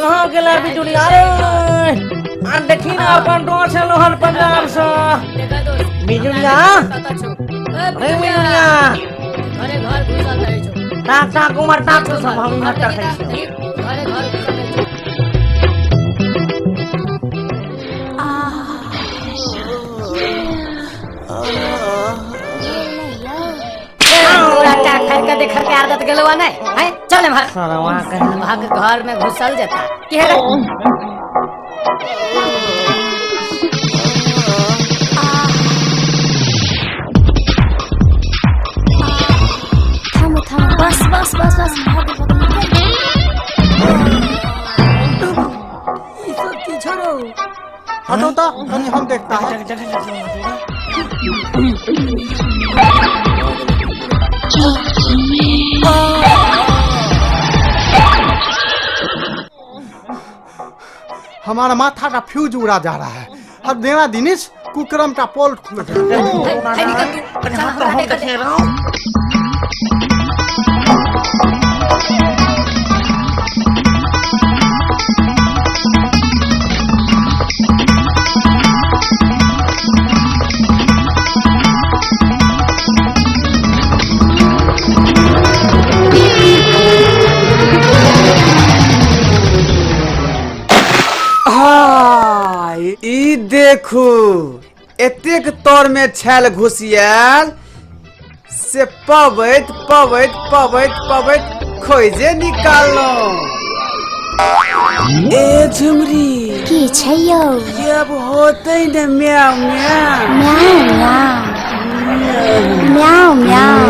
कहाँ गेलै बिजुलिया रे? आ देखी ना अपन दोस्त एलो हन पंजाब से। देखा दोस्त। बिजुलिया। कतऽ छौ? ए, रे बिजुलिया। घरे घर घुसल रहै छौ। ताक ताक उमर ताक तो सब हम इमहर तकै छियौ। घरे घर घुसल रहै छौ। पूरा टाक फाड़ के देखल के आदत गेलौ नहीं हैं? चल एम्हर। सरवा कहीं। भाग घर में घुसल जेता के रे? थामो थामो, बस बस बस बस, भागो भागो, निकल। ई सब की छोड़ो। हटो तो कनी हम देखता है। हमारा माथा का फ्यूज उड़ा जा रहा है। अब देवा दिनेश कुकरम का पोल खुल गया। है निकल तू। चल हमरा हम देखा दे। देखे रहा हूँ। हाय, ई देखू एतेक तर में छैल घुसियाल से पबैत पबैत पबैत पबैत खोजे निकाललहुँ। ए झुमरी। की छै यौ? ये अब होतै ने म्याऊ म्याऊ। म्याऊ म्याऊ म्याऊ म्याऊ।